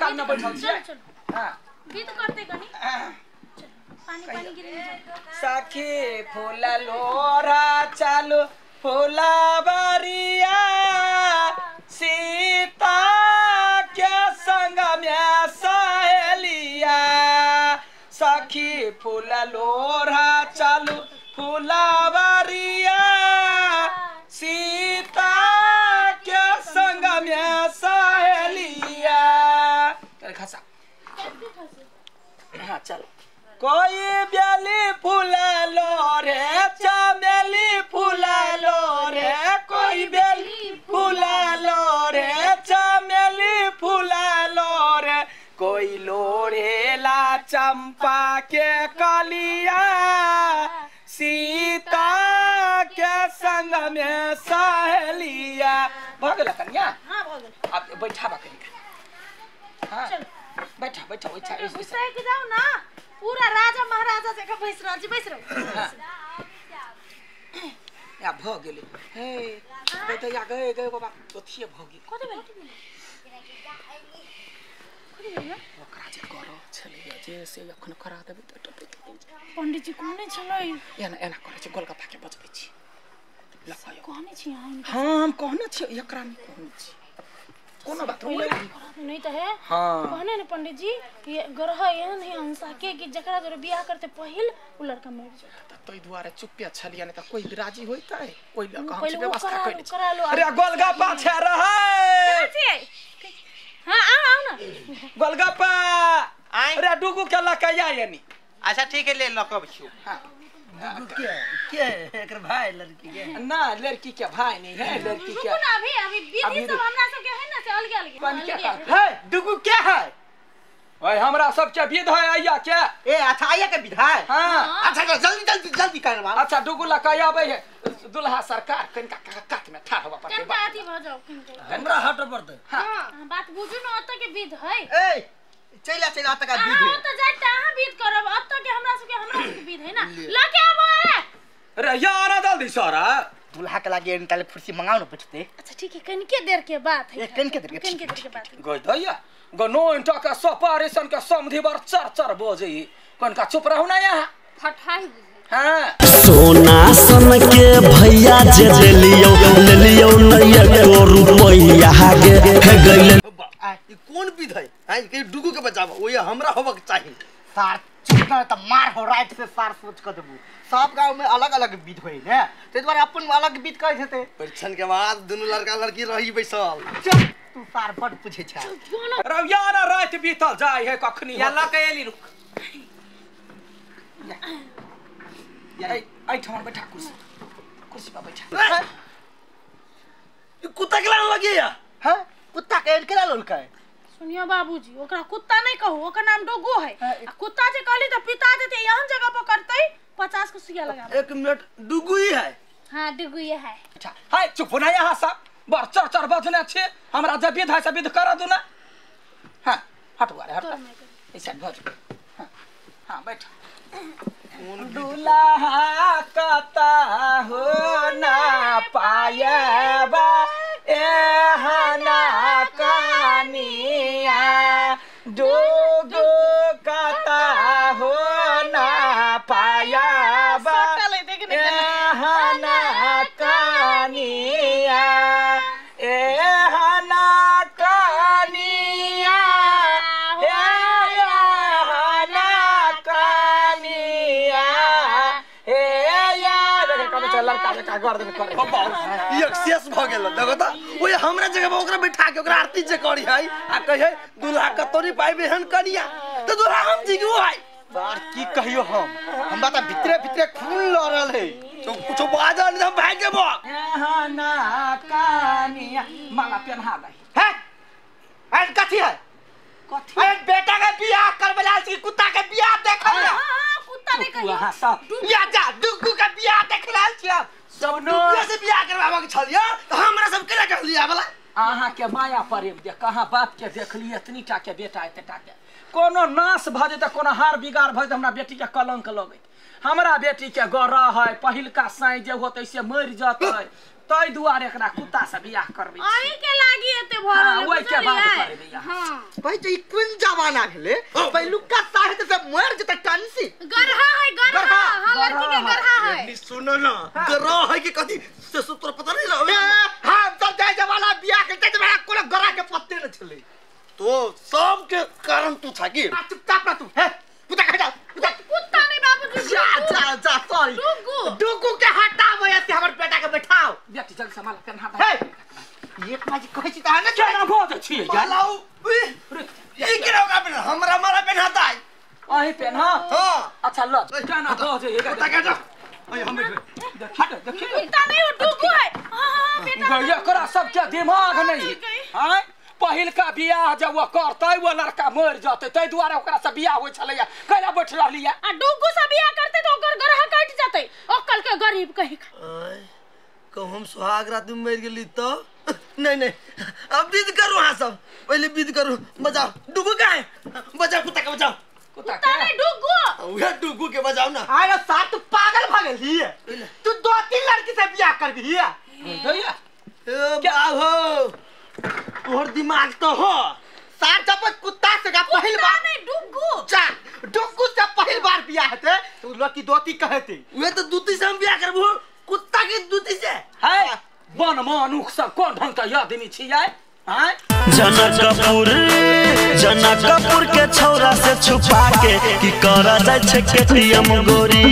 कान में बैठल छियै। हां विध करते कनी पानी पानी गिरे। सखी फूल लोरा चालू फुलबारिया सीता के संग में सहेलिया। सखी फूल लोरा चालू फुलबारिया सीता के संग में सहेलिया। खसा हाँ चलो। कोई बेली फूला लो रे चमेली फूला लो रे कोई बेली फूला लो रे चमेली फूला लो रे कोई लोरेला चंपा के कलिया सीता के संग में सहेलिया। भ गेल कन्या? हां भ गेल। अब बैठा बा कनिका। हां बैठा बैठा बैठा बैठ के जाओ ना, पूरा राजा महाराजा जका बैस रहल छी, बैस रहू। या भ गेलै। हे बेटा गए गए बाबा ओथिए भ गेल। कथि भेल? कथि भेल? ओकरा जे करो छलैया जे से अखन करा देबै त टपै। पंडित जी कोने छलै? एना एना करै छै गोलगप्पा के बजबै छी। लखयो कहने छी अहाँ? हां हम कहने छी, एकरा नहि कहने छी। कोनो बात नहीं तो है। हाँ। कहने ने पंडित जी ये ग्रह एहन है अंसा के कि जकरा जोरे बियाह करते पहिल उ लड़का मर जात। त तै दुआरे चुप्पे छलिया ने त कोई राजी होइतै ओइ ल के हम पहिले व्यवस्था कइले छी। करा लो। अरे गोलगप्पा छे रहै। हां आओ आओ ना गोलगप्पा। अरे डुगु के ल के आ यानी। अच्छा ठीक है ले ल के छी। हां के के एकर भाई लड़की के ना लड़की के भाई नहीं है लड़की के। रुको ना अभी अभी विधि सब हमरा सब के है ना से अलगे अलगे है। डुगु क्या है? ओए हमरा सब के विध है आइया के। ए अच्छा आइया के विध है। हां अच्छा जल्दी जल्दी जल्दी करवा। अच्छा डुगु ल के आबै है दुल्हा सरकार कनिका कात में ठाढ़ होबा पड़तै। कनिका अथी भ जाओ हमरा हट पड़तै। हां बात बुझू न ओत के विध है। ए चला चला तक विध है। हां त जाय त अहाँ विध करब ओत के हमरा सब के विध है ना। ल के आबो। अरे अरे यार जल्दी सारा दुल्हा के लागे निकाले कुर्सी मंगाओ न बैठते। अच्छा ठीक है कनिके देर के बात है। कनिके देर के कनिके देर के बात है। गई दैया गनो इंटा का सपारेशन का समधि बर चर चर बजै कनका चुप रहू ना यहाँ फटाई बुझे। हां सोना सन के भैया जे लेलियो लेलियो नैया को रुपैया के हे गइल। ई कोन विध है? हां के डुगु के बचाव ओए हमरा होबक चाही। सार चुप न त मार हो राइट से सार सोच क देबू। सब गांव में अलग अलग विध होई ने ते दुआरे अपन अलग विध कहै हेते। परीक्षण के बाद दुनु लड़का लड़की रही बैसल। चुप तू सार बड पूछे छ। रविया ना रात बीतल जाय है कखनी। या ल के एली रुक। या ऐ ठाम बैठा कुर्सी कुर्सी पर बैठा। ई कुत्ता के लान लगे या? हां कुत्ता के केला लोलकै? सुनियो बाबूजी ओकरा कुत्ता नहीं कहू, ओकर नाम डोगो है। आ कुत्ता जे कहली त पिता देते एहन जगह पकड़तै 50 को सुइया लगा। एक मिनट डुगु ही है? हां डुगु ही है। अच्छा हाय चुप ना यहाँ सब बर चर चर बजने छे हमरा जे विध है से विध कर दू ना। हां हट अरे हट ऐसा भज। हां हां बैठ। दुल्हा कता हो ना पायबा एहना कनिया डुगु कता हो ना पायबा एहना कनिया एहना कनिया एहना कनिया हे यार कने चल लड़का जका गर्दन करे बाबा ई एक्सेस भ गेल। देखो त ओए हमरा जगह पर ओकरा बैठा के ओकरा आरती जे करी है आ कहे दुल्हा कतोरी पाइबे हन कनिया त दुल्हा हम जी के है। सार की कहियो हम हमरा त भितरे भितरे खून ल रहल है। तो कुछो बाजल हम भाग जेबो। एहना कनिया माला पहना दे। हैं अरे कथी है? कथी? अरे बेटा के बियाह करबे लाल छी कुत्ता के बियाह देखल। हां कुत्ता नहीं कहियो। हां सब या जा डुगु के बियाह देखल छी। सब डुगु से बियाह करबाबा के छलिया त हमरा सब केना कहलिया वाला। अहाँ के माया प्रेम देख कहाँ बाप के देखली एतनी टा के बेटा एते टा के कोनो नाश भ जेतै कोनो हार बिगाड़ भ जेतै हमरा बेटी के कलंक लगैत। हमरा बेटी के गरह है पहिलका साई जे होतै से मरि जतै तै दुआरे एकरा कुत्ता से बियाह करबै अही के लागी एते भरल ओइ के बाद करबै। हां भाई जे ई कोन जमाना भेले पहिलुका साहित्य से मर जतै टंसी गरहा है गरहा। हां लड़की के गरहा है। नी सुनो ना गरह है कि कथी से सब तोरा पता नहीं रहे। हम सब जाय जमाना बियाह करते त हमरा कोनो गरह के पत्ते न छलै। तो सब के कारण तू था कि चुपचाप रह तू हे कुत्ता खा जा कुत्ता कुत्ता नहीं बाबूजी जा जा जा सॉरी डुगू डुगू के हटाओ एते हमर बेटा के बैठाओ। बेटी जल्दी से माला पेन्हा हे एक बाजी कहै छी त ना केना भोज छी मालाउ ई केना ओकरा पेन्हा हमरा माला पेन्हाता अही पेन्हा। हां अच्छा ल केना भोज हे कुत्ता के जा अय हम हट देखी कुत्ता नहीं वो डुगू है। हां हां बेटा एकरा सब के दिमाग नहीं हां पहिलका बियाह जब वो करतै वो लड़का मर जतै तै दुआरे ओकरा से बियाह होइ छलैया कैला बैठ रहलिया आ डुगू से बियाह करतै त ओकर गरहा कटि जतै अकल के गरीब कहि आय कहूं हम सुहाग रात में मर गेली तो नहीं नहीं अब विध करू। हां सब पहले विध करू बजाओ डुगू का है बजाओ कुत्ता के बजाओ कुत्ता के नहीं डुगू उहे डुगू के बजाओ ना। अरे साथ तू पागल भ गेली तू दो तीन लड़की से बियाह करबी भैया ए बाबू तोहर दिमाग तो हो सार जब कुत्ता से का पहिल बार नहीं डुगू जा डुगू से पहिल बार बियाह हेते तो लड़की दोती कहते उहे तो दूती से हम बियाह करबो कुत्ता के दूती से है बन मानुख सब कोन ढंग के आदमी छियै हैं। जनकपुर जनकपुर के छौरा से छुपा के की करा जाय छै केटीएम गोरी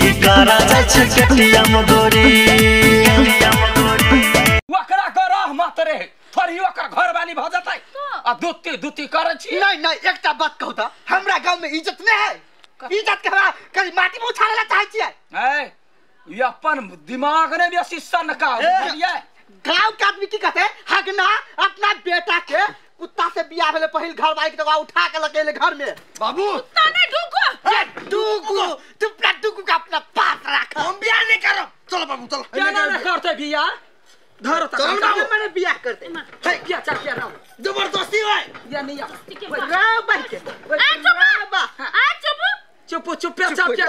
की करा जाय छै केटीएम गोरी। ओकरा गरह मत रे थोड़ी ओकर घरवाली भ जतै आ दूती दूती करै छी। नहीं नहीं एकटा बात कहू त हमरा गांव में इज्जत नहीं है इज्जत के हमरा कहीं माटी में उछाले ला चाहै छियै। ए ई अपन दिमाग ने बेसी सनका बुझलियै गांव के आदमी की कहते हगना अपना बेटा के कुत्ता से बियाह भेले पहिल घर वाली के उठा के लकेले घर में बाबू कुत्ता नहीं डुगू ए डुगू तू अपना डुगू का अपना पास रख हम बियाह नहीं करब। चलो बाबू चलो केना ने करतै बियाह धर तक चल बाबू मैंने बियाह करते हे क्या चल क्या रहो जबरदस्ती है या नहीं रे भाई के आ चुप आ चुप चुप चुप चुप के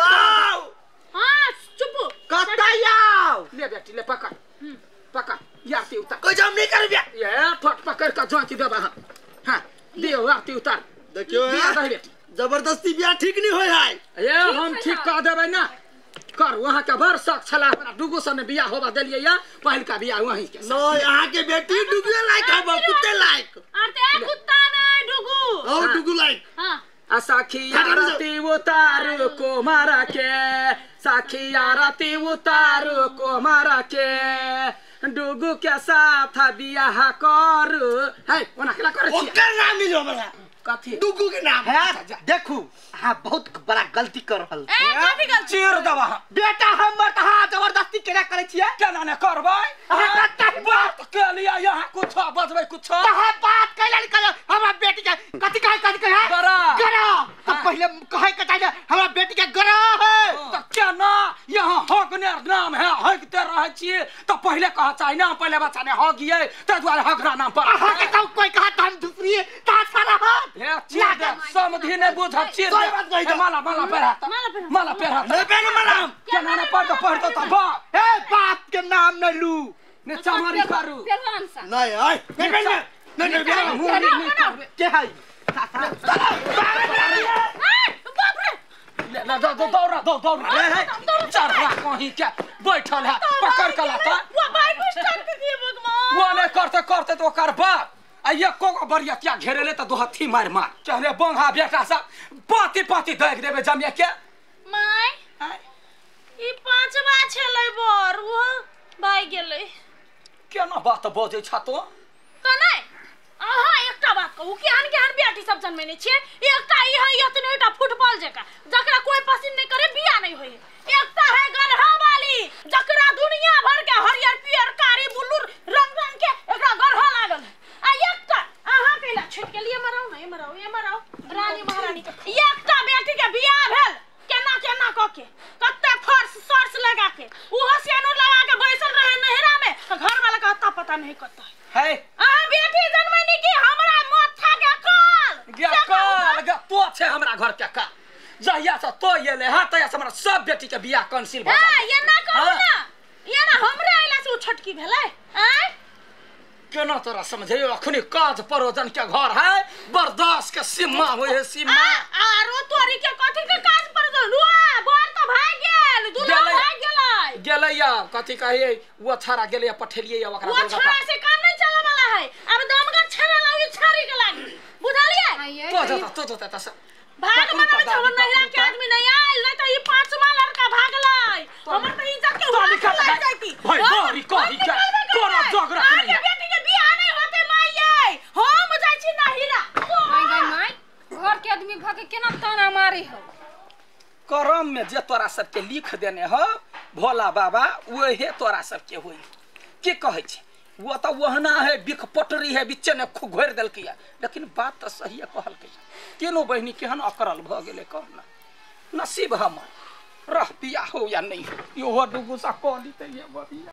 हां चुप कतयाओ ले बेटी ले पकड़ पकड़ यारती उतार कोई जाम नहीं कर बियाह ये फट पकड़ के झांकी देबा। हां हां दियो आरती उतार देखियो बेटी जबरदस्ती बियाह ठीक नहीं होय है ए हम ठीक कर देबै ना कर वहां के बड़ शौक छला हमरा डुगू से ने बियाह होबा देलियै या पहिलका बियाह वहीं के नहीं अहाँ के बेटी डुगू लायक है कुत्ते लायक अरे कुत्ता नहीं डुगू ओ डुगू लायक। हां आ साखी आरती उतार को मारा के साखी आरती उतार को मारा के डुगू के साथ बियाह कर है ओना केला करै छी ओकर नाम मिलो हमरा कथी डुगू के नाम है देखू हां बहुत बड़ा गलती कर रहल ए कथी गलती चीर दबा बेटा हमर त हां जबरदस्ती केना करै छियै केना ने करबै अहाँ कत्ता बात के लिए यहाँ कुछ बजबै कुछ कहाँ बात कैला ने कहियो हमरा बेटी के कथी कहे कथी कहे गरा गरा त पहिले कहे के चाहिए हमरा बेटी के गरा है त केना यहाँ हक ने नाम है हकते रहै छियै त पहिले कह चाही ना पहिले बच्चा ने हक गियै तै दुआरे हकरा नाम पर अहाँ के कहू कोई कहा त हम दूसरी ता सारा हाथ हे चीर दे समझी नै बुझब चीर दे माला माला पहिरा माला पहिरा नहीं पहनो माला केना ने पढ़ पढ़ त बाप हे बाप के नाम न लू ने चमारी करू नहीं आय नहीं पहनो नहीं नहीं मुरी नहीं करबे के है बाप रे ले दो दौड़ा दो दौड़ा चढ़ा कहीं के बैठल है पकड़ के लाता वो बाइक स्टार्ट कर दिए भगवान वो नहीं करते करते तो ओकर बाप आ एको गो बरियतिया घेरेले त दो हथी मार मार चले बंगा बेटा सब पाती पाती देख देबे जमिया के my ई पांचवा छलै बर वो भाई गेलै केना बात बजै छ तो त नै अहाँ एकटा बात कहू केहन केहन बेटी सब जन्मेने छियै एकटा ई है एतने टा फुटबॉल जकाँ जकरा कोई पसंद नहीं करे बियाह नहीं होय एकटा है गरहा वाली जकरा दुनिया भर के हरियर पियर कारी ब्लू रंग रंग के एकरा गरहा लागल आ एकटा अहाँ पहिला छुट के लिए मराउ नहीं मराउ ये मराउ रानी महारानी एकटा बेटी के बियाह भेल केना केना क के कत्ते फर्श सर्स लगा के उहो सेनो लगा के बैसल रहे नहरा में घर वाला का अता पता नहीं कत्ता है अहाँ बेटी जन्मनी की हमरा माथा के काल गे काल गे तो छै हमरा घर के काल जहिया से तो गेले हां तया से हमरा सब बेटी के बियाह कैंसिल भ हां ये ना कहू ना ये ना हमरे आइला से उ छोटकी भेलै आय केना तोरा समझेयो अखनी काज परोजन के घर है बर्दाश्त के सीमा होय है सीमा आरो तोरी के कथि के काज परोजन रुआ बर त भाग गेल दुल्हा भाग गेलै गेलै या कथि कहिए वो छाड़ा गेलै पठेलिए या ओकरा वो छाड़ा से काम नहीं चले वाला है अब दमगर छाड़ा लाउ छाड़ी के लागी बुझलिए तो जता तो सब भाग बनावे छ हमर नहिरा के आदमी नहीं आयल नहीं त ई पांचवा लड़का भागलै हमर त इज्जत के उड़ा के जाती भाई बारी कहि के कोना झगड़ा नहीं बेटी के बियाह नहीं होते माई ये हम जाय छी नहिरा माई गई माई घर के आदमी भग के केना ताना मारे हो करम में जे तोरा सबके लिख देने हो भोला बाबा वहे तोरा सबके होई के कहै छै वो तो वहना है बिख पटरी है बिच्चे ने खूब घोरि देलकै लेकिन बात तो सही कहलकै तीनों बहिनी केहन अकरल भ गेलै कहना नसीब हमर रह बियाह हो या नहीं हो इहो डुगुसा कह ली त ये बढ़िया।